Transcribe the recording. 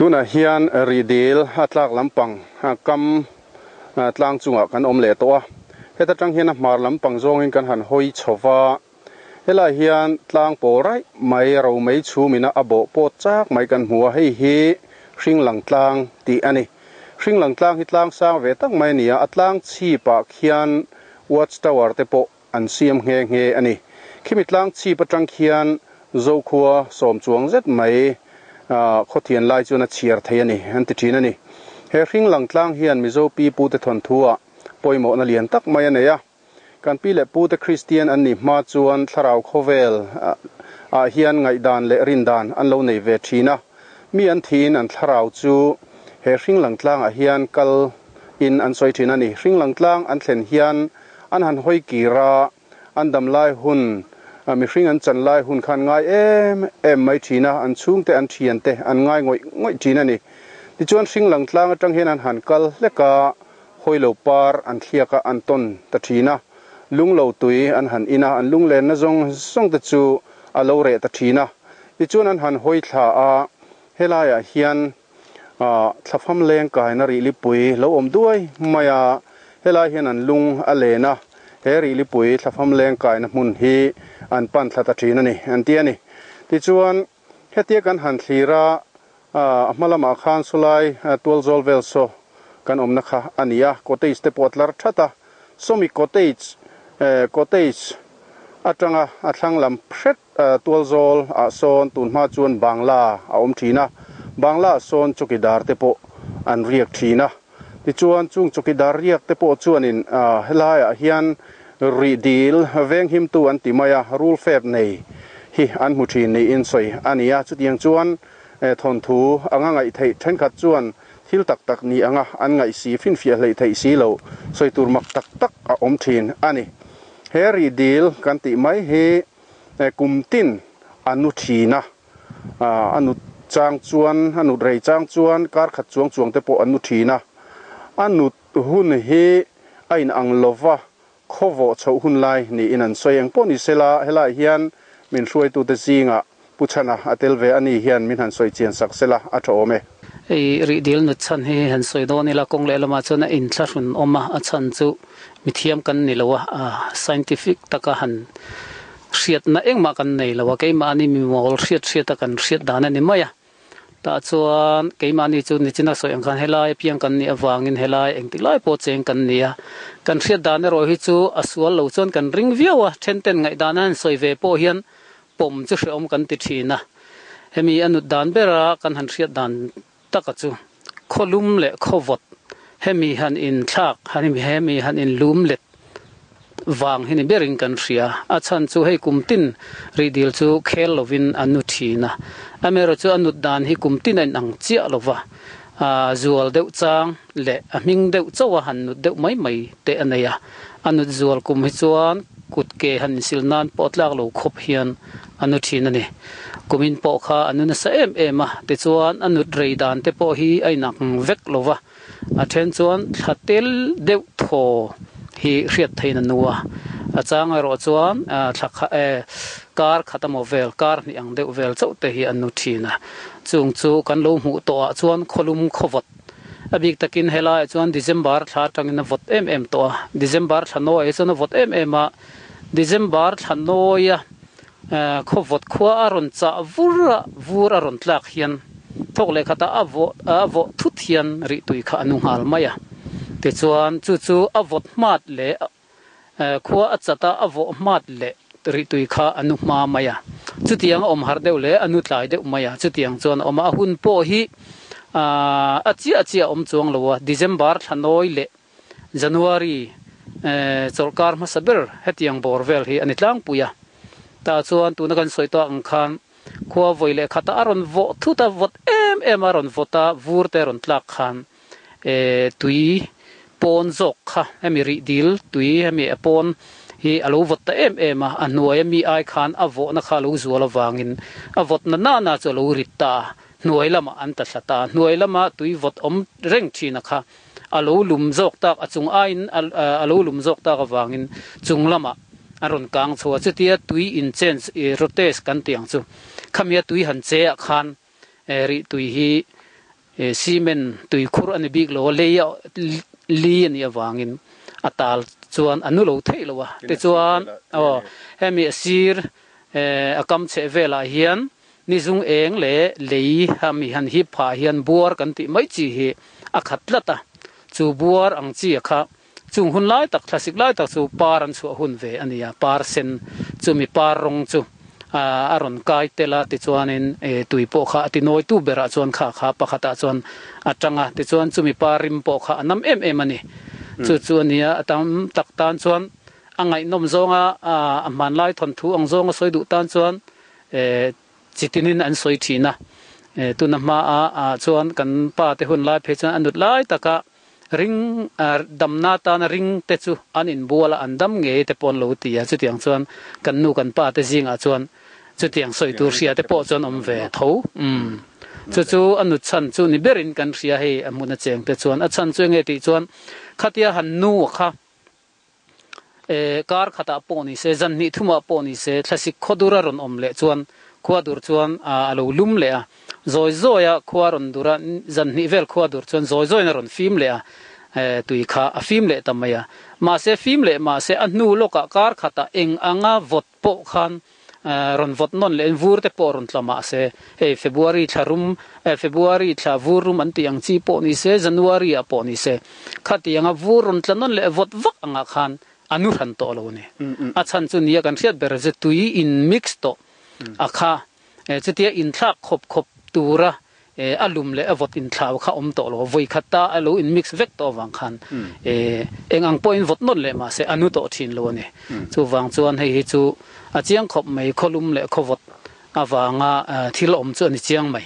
Tunah hian rihdil a tlak lampang kam tlang chungah kan awm leh tawh a, heta tang hian a hmar lampang zawngin kan han hawi chho va, helai hian tlang pawl raih mai romei chhumina a bawh pawt chak mai kan hmu a, hei hi Hringlang tlang tih a ni. Hringlang tlang hi tlang sang ve tak mai a ni a, a tlang chhipah khian watch tower te pawh an siam nghe nghe a ni. Khimi tlang chhip atang khian Zokhua sawm chuang zet mai khawthian lai chuan a chhiar thei a ni, an ti thin a ni. He hring lang tlang hian Mizo pi pute thawnthu-ah pawimawhna lian tak mai a nei a. Kan pi leh pute Kristian an nih hma chuan thlarau khawvel ah hian ngaihdan leh rindan an lo nei ve thin a. Mi an thiin an thlarau chu he hring lang tlangah hian kal in an sawi thin a ni. Hring lang tlang an thlen hian an han hawi kir a, an dam lai hun, mihring an chan lai hun khan ngai em em mai thin a, an chhungte, an thiante an ngai ngawih ngawih thin a ni. Tichuan hring lang tlang atang hian an han kal hlek a, hawi lo par an thliak a, an tawn ta thin a, lung lo tui an han in a, an lunglenna zawng zawng te chu a lo reh ta thin a. Tichuan an han hawi thla a, helaiah hian Thlafam leng kaina rihlipui lo awm duai mai a, helai hian an lung a len a, he rihlipui thlafam leng kaina hmun hi an pan thla ta thin a ni, an ti a ni. Tichuan, hetia kan han thlir a, a hma lamah khan sawlai tualzawl vel saw kan awmna kha a ni a, cottage te pawh a tlar that a, sawmi cottage, cottage atanga a thlang lam hret Tualzawl ah sawn tun hma chuan Bangla a awm thin a, Bangla ah sawn chawkidar te pawh an riak thin a. Tichuan chung chawkidar riak te pawh chuanin helai ah hian rih dil veng himtu an ti mai a, rul fep nei hi an hmu thin niin sawi a ni a. Chutiang chuan thawnthu anga ngaih theih thenkhat chuan thil tak tak ni anga an ngaih si finfiah hleih theih si lo sawi tur mak tak tak a awm thin a ni. He rih dil kan tih mai hi Kum tin a nu thin a, a nut chang chuan, a nut rei chang chuan kar khat chuang chuang te pawh an nu thin a. A nut hun hi a inang lova, khawvawh chhoh hun lai niin an sawi. Eng pawh ni sela, helaiah hian min hruaitute zingah Pu Chhana a tel ve a ni hian min han sawi chian sak sela a tha awm e. Hei rihdil nut chhan hi han sawi dawn ila kawng leh lamah chuan a inthlahrun awm a, a chhan chu mithiam kan ni lo a, scientific taka han hriatna engmah kan nei lo a, keimahni mimawl hriat hriata kan hriat dan a ni mai a. Tah chuan keimahni chu nichina sawi ang khan helai apiang kan nih avangin helai engtik lai pawh cheng kan ni a, kan hriat dan erawh hi chu a sual lo chuan kan ring viau a, then ten ngaihdan a han sawi ve pawh hian pawm chu hrehawm kan ti thin a, hemi a nut dan bera kan han hriat dan taka chu khawlum leh khawvawt hemi han inthlak hemi han inlum let vang hi ni berin kan hria. A chhan chu hei kum tin rihdil chu khel lovin a nu thin a, amaherawhchu chu a nut dan hi kum tin a inang chiah lova, zual deuh chang leh a hming deuh chauh a han nut deuh mai mai te a nei a, a nut zual kum hi chuan kut ke han insil nan pawh tlak lo khawp hian a nu thin a ni. Kumin pawh kha a nu nasa em em a, tichuan a nut rei dan te pawh hi a inang vek lo va, a then chuan thla tel deuh thaw hi hriat theihin a nu a, a chang erawh chuan thla kha kar khat emaw vel, kar hnih ang deuh vel chauh te hi a nu thin a, chung chu kan lo hmuh tawh ah chuan khawlum khawvawt A bik takin helaiah chuan December thla atangin a vawt em em tawh a, December thla nawiah hi chuan a vawt em em a, December thla nawia khaw vawt khua a rawn chah vur a, vur a rawn tlak hian thawk leh khatah a vawh a vawh thut hian rihtui kha a nu nghal mai a, tichuan chu chu a vawt hmat leh Khua a chat a, a vawh hmat leh rihtui kha a nu hma mai a. Chutiang a awm harh deuh leh a nu tlai deuh mai a. Chutiang chuan a awm a, a hun pawh hi a chiah chiah a awm chuang lo a. December thla nawi leh January chawlhkar hmasa ber hetiang bawr vel hi a ni tlangpui a. Tah chuan tuna kan sawi tawh ang khan khua vawi leh khatah a rawn vawh thut a, vawt em em a rawn vawt a, vur te a rawn tlak khan tui pawn zawk kha hemi rih dil tui hemi a pawn hi a lo vawt ta em em a, a hnuai ami ai khan a vawhna kha a lo zual avangin a vawtna nana chu a lo rit ta a, hnuai lamah an ta thla ta a, hnuai lama tui vawt awm reng thina kha a lo lum zawk tak a chung aiin a lo lum zawk tak avangin chung lamah a rawn kang chho a, chutia tui in change rotate kan tih ang chu khamia tui han che ah khan. Rih tui hi Cement tuikhur a ni bik lo a, lei a li a nih avangin a tal chuan a nu lo theih lo a. Tichuan aw hemi a sir a kam chheh velah hian ni zung eng leh lei a mi han hip phah hian buar kan tih mai chi hi a khat tlat a. Chu buar ang chi a kha chung hun lai tak thlasik lai tak chu par an chhuah hun ve a ni a, par sen chumi par rawng chu a rawn kai tel a, tichuanin tui pawh kha a ti nawitu berah chuan kha kha pakhatah chuan a tang a, tichuan chumi par rim pawh kha a nam em em a ni. Chu chu a ni a, a tam tak tan chuan a ngaihnawm zawnga a hmanlai thawnthu ang zawnga sawi duh tan chuan chitinin an sawi thin a. Tuna hmaah chuan kan pa te hun lai phei chuan a nut lai taka Ring, damna tana ring te chu an inbual a, an dam ngei te pawh an lo ti a, chutiang chuan kan nu kan pa te zingah chuan chutiang sawi tur hria te pawh chuan awm ve tho. Umm. Chu chu a nu chhan chu ni berin kan hria hei a hmun a cheng te chuan a chhan chu enge tih chuan khatia han nu kha kar khatah pawh ni se, zan hnih thumah pawh ni se, thlasik khawdur a rawn awm leh chuan khua dur chuan a lo lum leh a. Zawi zawia khua rawn dur a, zan hnih vel khua dur chuan zawi zawiin a rawn fim leh a, tui kha a fim leh ta mai a. Mahse fim leh mahse a hnu lawkah kar khatah eng anga vawt pawh khan rawn vawt nawn leh in vur te pawh rawn tla mah se, hei February thla rum, February thla vur rum an tih ang chi pawh ni se, January ah pawh ni se, khatianga vur rawn tla nawn leh vawt vak angah khan a nu hran tawh lo a ni. A chhan chu nia kan hriat ber chu tui in mix tawh a kha, chutia inthlak khawp khawp tura A lum leh a vawt inthlau kha awm tawh lo, vawi khat ta a lo in mix vek tawh avang khan eng ang pawhin vawt nawn leh mahse a nu tawh thin lo a ni. Chuvang chuan hei hi chu a chiang khawp mai, khawlum leh khawvawt avanga thil awm chu a ni chiang mai.